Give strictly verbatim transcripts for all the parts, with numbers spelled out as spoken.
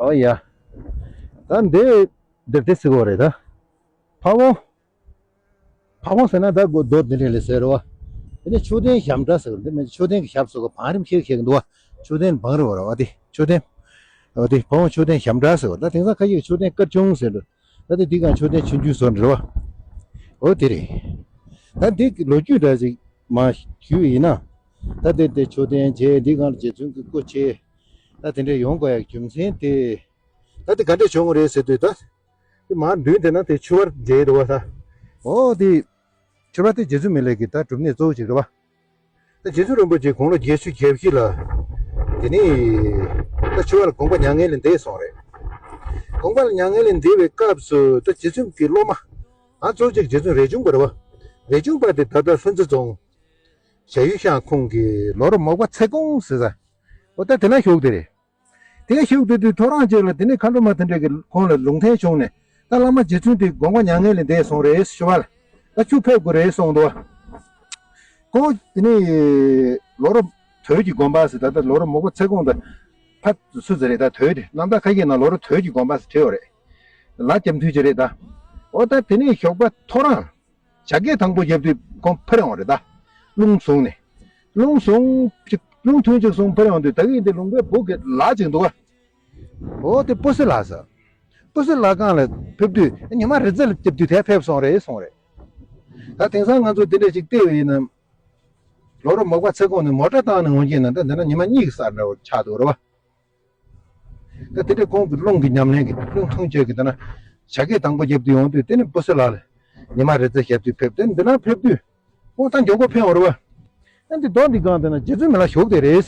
ཨོ་ཡ། ད་འདི་འདིར་དེ་ཟེར་གོ་རེད་ད། ཕ་བོང་། ཕ་བོང་ཟེར་ན་ད་གོ་རྡོ་འདི་འདྲ་ལས་ཟེར་རོ། དེ་ནས་མཆོད་རྟེན་ཞབས་འབྲག་ཟེར་གོ། འདི་མེད་མཆོད་རྟེན་གྱི་ཞབས་ཟེར་གོ། བང་རིམ་ཤིག་ཤིག་འདུག་བ། མཆོད་རྟེན་བང་རིམ་བ་རོ་བ་དེ་མཆོད་རྟེན། འོ་དེ་ཕ་བོང་མཆོད་རྟེན་ཞབས་འབྲག་ཟེར་གོ། ད་དེང་སང་ཁ་ཤས་ཀྱིས་མཆོད་རྟེན་དཀར་ཆུང་ཟེར་འགྲོ། ད་དེ་འདི་གང་མཆོད་རྟེན་ཆུང་ཆུང་བཟོ་འདྲ་བ། འོ་དེ་རེད། ད་འདི་ལོ་རྒྱུས་འདྲ་ཞིག་མ་ཞུས་ཡིན་ན། ད་དེ་དེ་མཆོད་རྟེན་བྱས། འདི་གང་རྗེ་བཙུན་གྱི་སྐུ་བྱས། ད་དེ་འདྲ་ཡོང་དགོས་ཡག་རྒྱུ་མཚན་དེ། ད་དེ་ག་འདྲ་བྱུང་བ་རེད་ཟེར་དུས་ད། དེ་མར་མདུན་དེ་ན་དེ་ཆུ་བར་མཇལ་འདུག་བ་ད། འོ་དེ། ཆུ་བར་དེ་རྗེ་བཙུན་མི་ལའི་གི་ད་སྒྲུབ་གནས་གཙོ་བོ་ཅིག་རེད་བ། ད་རྗེ་བཙུན་རིན་པོ་ཆེ་དགུང་ལོ་བརྒྱད་ཅུ་གྱ་བཞི་ལ། དེ་ནས་ད་ཆུ་བར་དགོངས་པ་མྱ་ངན་ལས་འདས་སོང་རེད། དགོངས་པ་མྱ་ངན་ལས་འདས་པའི་སྐབས་སུ་ད་རྗེ་བཙུན་གྱི་སློབ་མ། ཨ་གཙོ་བོ་གཅིག་རྗེ་བཙུན་རས་ཆུང་པ་རེད་བ། རས་ཆུང་པ་དེ་ད་ལྟ་ལྷུན་རྩེ་རྫོང་། བྱ་ཡུལ་ཤང་ཁོངས་ཀྱི་ལོ་རབས་མག་པ་ཚེ་གོང་ཟེར་ས། འོ་ད་དེ་ན་བཞུགས་དེ་རེད། དེ་བཞུགས་དེ་དུས་ཐོ་རངས་ཅིག་ལ་དེ་ནས་མཁའ་འགྲོ་མ་དེ་འདྲས་ཀྱིས་ཁོང་ལ་ལུང་བསྟན་བྱུང་ནས། ད་བླ་མ་རྗེ་བཙུན་དེ་དགོངས་པ་མྱ་ངན་ལས་འདས་སོང་རེད་ཞུ་བ་ལ། ད་ཁྱོད་ཕེབས་དགོས་རེད་གསུངས་འདུག་བ། ཁོང་དེ་ནས་ལོ་རབས་དོལ་གྱི་དགོན་པ་ཟེར། ད་ལྟ་ལོ་རབས་མག་པ་ཚེ་གོང་དང་ཕ་སུ་ཟེར་རེད། ད་དོལ་དེ་རྣམ་ཐར་ཁ་ཤས་ནང་ལོ་རབས་དོལ་གྱི་དགོན་པ་ཟེར་བྲིས་ཡོད་རེད། ལ་རྒྱབ་མཐུད་ཅིག་རེད་ད། འོ་ད་དེ་ནས་ཞོགས་པ་ཐོ་རངས། བྱ་སྐད་དང་པོ་བརྒྱབ་དུས་ཁོང་ཕར་ཡོང་རེད་ད། རླུང་བཟུང་ནས། རླུང་བཟུང་ཅིག་རླུང་ཐུང་ཅིག་བཟུང་ཕར་ཡོང་དུས་ད་གིན་དེ་ལུང་པའི་སྦུག་གི་ལ་ཅིག་འདུག་ག་འོ་དེ་སྤུ་སེ་ལ་ཟེར། སྤུ་སེ་ལ་སྒང་ལ་ཕེབས་དུས་ཉི་མ་རེ་ཙམ་ལ་བརྒྱབ་དུས་དེ་ཕེབས་སོང་རེད་གསུངས་རེད། ད་དེང་སང་ང་ཚོ་དེ་འདྲ་ཅིག་བལྟས་པ་ཡིན་ན། ལོ་རབས་མག་པ་ཚེ་གོང་ནས་མོ་ཊ་བཏང་ནས་འོང་གི་ཡིན་ན་ད་འདི་ན་ཉི་མ་གཉིས་ཀྱི་སར་འདྲ་བོ་ཆགས་འདུག་རེད་བ། ད་དེ་འདྲའི་ཁོང་གི་རླུང་གི་ཉམས་ལེན་གྱི་རླུང་ཐུང་ཆད་ཀྱི་དེ་ན་བྱ་སྐད་དང་པོ་བརྒྱབ་དུས་ཡོང་དུས་དེ་ནི་སྤུ་སེ་ལ་ལ་ཉི་མ་རེ་ཙམ་བཞག་དུས་ཕེབས། དེ་ནི་འདི་ན་ཕེབས་དུས་ཁོང་ད་མགྱོགས་པོ་ཕེབས་ཡོང་རེད་བ། ཨ་འདི་རྡོ་འདི་སྒང་དེ་ན་རྗེ་བཙུན་མི་ལ་བཞུགས་དེ་རེད།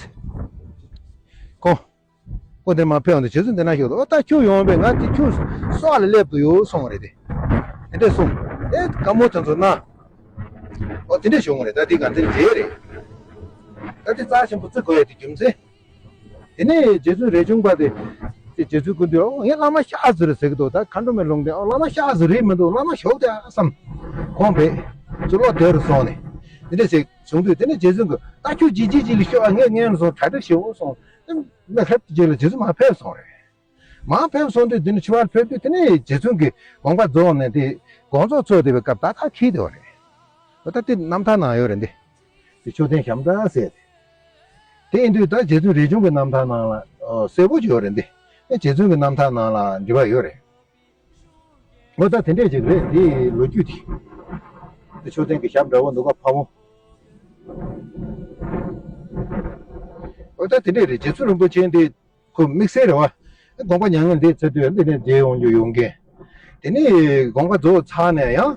ཁོང་ཁོང་དེ་མ་ཕེབས་ཡོང་དུས་རྗེ་བཙུན་དེ་ན་བཞུགས་འདུག་འོ་ད་ཁྱོད་ཡོང་བས་ང་དེ་ཁྱོད་སོགས་ལ་སླེབས་དུ་ཡོད་གསུངས་རེད་དེ། དེ་འདྲས་གསུངས། ཨེ་དཀའ་མོ་དེ་ཚོ་ན། འོ་དེ་འདྲས་བྱུང་རེད། ད་འདི་གང་དེ་རྗེས་རེད། ད་དེ་རྩ་ཆེན་པོ་བརྩི་དགོས་ཡ་དེ་རྒྱུ་མཚན། དེ་ནས་རྗེ་བཙུན་རས་ཆུང་པ་དེ། དེ་རྗེ་བཙུན་སྐུ་མདུན་ཨོ་ངས་བླ་མ་ཤ་ཟུར་ཟེར་གི་འདུག་ད་མཁའ་འགྲོ་མའི་ལུང་བསྟན་ཨོ་བླ་མ་ཤ་ཟུར་རེད་མི་འདུག་བླ་མ་ཞོག་དེ་ཨ་བསམ། ཁོང་བས་ཚུར་ལོག་སྡོད་རུ་སོང་ནས། དེ་འདྲ་ཞིག་བྱུང་དུས་དེ་ནས་རྗེ་བཙུན་གྱིས་ད་ཁྱོད་ཅི་ཅི་ཅི་ལ་ཤོག་ཨ་ངས་ངན་སོང་གྲ་སྒྲིག་ཞིག་འོ་སོང་། དེ་མི་ལྷག་ཅིག་ལ་རྗེ་བཙུན་མ་ཕེབས་སོང་རེད། མ་ཕེབས་སོང་དུས་དེ་ནས་ཕྱི་བར་ཕེབས་དུས་དེ་ནས་རྗེ་བཙུན་གྱིས་དགོངས་པ་རྫོགས་ནས་དེ་དགོངས་རྫོགས་ཚོགས་བསྡད་པའི་སྐབས་ད་ད་ཁྱེར་དེ་བ་རེད། ད་དེ་རྣམ་ཐར་ནང་ཡོད་རེད་འདི། དེ་མཆོད་རྟེན་ཞབས་འབྲག་ཟེར། དེ་ཡིན་དུས་ད་རྗེ་བཙུན་རས་ཆུང་གི་རྣམ་ཐར་ནང་ལ་ཨོ་གསལ་པོ་ཅིག་ཡོད་རེད་འདི། ཨེ་རྗེ་བཙུན་གྱི་རྣམ་ཐར་ནང་ལ་འབྲེལ་བ་ཡོད་རེད། ཨོ་ད་དེ་འདྲས་ཅིག་རེད་དེ་ལོ་རྒྱུས་དེ། དེ་མཆོད་རྟེན་གྱི་ཞབས་འདྲ་བོ་འདུག་ག་ཕ་བོང་། ཨོ་ད་དེ་འདྲས་རེད། རྗེ་བཙུན་རིན་པོ་ཆེ་འདི་ཁོ་དམིགས་བསལ་རེད་བ། དགོངས་པ་མྱ་ངན་འདས་ཚར་དུས་འདི་ནས་མཇལ་ཡོང་རྒྱུ་ཡོང་མཁན། དེ་ནས་དགོངས་པ་རྫོགས་ཚར་ནས་ཡང་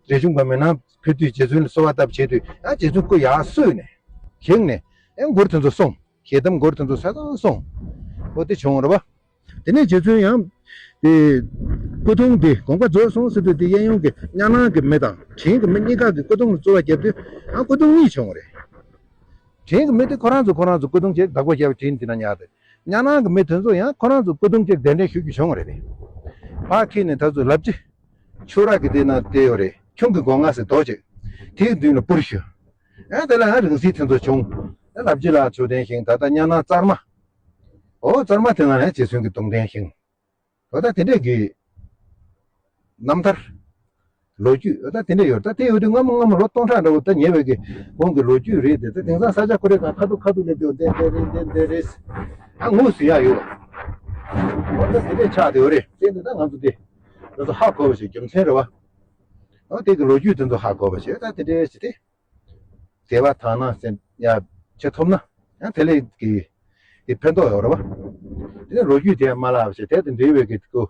རས་ཆུང་པ་མི་ནང་ཕེབས་དུས་རྗེ་བཙུན་ལ་གསོལ་བ་བཏབ་བྱས་དུས་ཡང་རྗེ་བཙུན་སྐུ་ཡར་གསོས་ནས་བཞེངས་ནས་ཡང་མགུར་དེ་ཚོ་གསུངས། ཞལ་གདམས་མགུར་དེ་ཚོ་ས་ཚང་གསུངས། ཨོ་དེ་བྱུང་རེད་བ། དེ་ནས་རྗེ་བཙུན་ཡང་། དེ། སྐུ་གདུང་དེ་དགོངས་པ་རྫོགས་སོང་ཟེར་དུས་དེ་གཡས་གཡོན་གྱི་གཉའ་ནང་གི་མི་དང་བྲན་གྱི་མི་གཉིས་ཀ་གི་སྐུ་གདུང་ལ་རྩོལ་བ་བརྒྱབ་དུས་ཡང་སྐུ་གདུང་གཉིས་བྱུང་བ་རེད། བྲན་གྱི་མི་དེ་ཁོ་རང་ཚོ་ཁོ་རང་ཚོ་སྐུ་གདུང་གཅིག་བདག་པོ་བརྒྱབ་བྲན་དེ་ན་ཉར་ཏེ། གཉའ་ནང་གི་མི་དེ་ཚོ་ཡང་ཁོ་རང་ཚོ་སྐུ་གདུང་གཅིག་གདན་འདྲེན་ཞུ་རྒྱུ་བྱུང་བ་རེད། ཕར་ཁྱེར་ནས་ད་ཚོ་ལབ་ཅི། ཆུ་རགས་ཀྱི་དེ་ན་བསྡད་ཡོད་རེད། ཁྱུང་གི་སྒོ་ང་ཟེར་རྡོ་གཅིག་དེའི་མདུན་ལ་སྤུར་ཞུ། ཡང་དེ་ལ་ཡང་རིང་བསྲེལ་དེ་ཚོ་བྱུང་། ཡང་ལབ་ཅི་ལ་མཆོད་རྟེན་བཞེངས། ད་ལྟ་གཉའ་ནང་གཙར་མ། ཨོ་གཙར་མ་དེ་ན་ཡང་རྗེ་བཙུན་གྱི་གདུང་རྟེན་བཞེངས། ཨོ་ད་དེ་འདྲས་ཀྱི་རྣམ་ཐར། ལོ་རྒྱུས་ཨོ་ད་དེ་འདྲས་ཡོད། ད་དེ་ཡོད་དུས་སྔ་མོ་སྔ་མོ་ལོ་སྟོང་ཕྲག་འདྲ་བོ་ད་ཉེ་བའི་གི་གོང་གི་ལོ་རྒྱུས་རེད་དེ། ད་དེང་སང་ས་ཆ་ཁོ་རེ་གང་ཁ་ཐུག་ཁ་ཐུག་སླེབས་དུས་འདི་འདི་རེད་འདི་འདི་རེད། ཨ་ངོས་ཟིན་ཡག་ཡོད། ཨོ་ད་དེ་འདྲས་ཆགས་དེ་ཡོད་རེད། དེ་འདི་ད་ང་ཚོ་དེ་ང་ཚོ་ཧ་གོ་བ་ཞིག་རྒྱུ་མཚན་རེད་བ། ཨོ་དེ་གི་ལོ་རྒྱུས་དེ་ཚོ་ཧ་གོ་བ་ཞིག་ད་དེ་འདྲས་ཞིག་དེ། དད་པ་དག་སྣང་ཟེར་ཡ་བྱེད་ཐུབ་ན་ཡང་དེ་ལས་ཀྱི་དེ་ཕན་ཐོགས་ཡོད་རེད་བ། དེ་ནས་ལོ་རྒྱུས་དེ་མ་བརླག་པ་བྱེད། དེ་དེ་འབྲེལ་བའི་གི་ཀོ་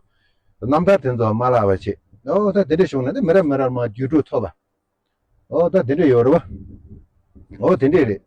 རྣམ་ཐར་དེ་ཚོ་མ་བརླག་པ་བྱེད། ཨོ་ད་དེ་འདྲ་བྱུང་ན་དེ་མི་རབས་མི་རབས་མར་བརྒྱུད་སྤྲོད་ཐུབ་པ། ཨོ་ད་དེ་འདྲ་ཡོད་རེད་བ། ཨོ་དེ་འདྲ་རེད།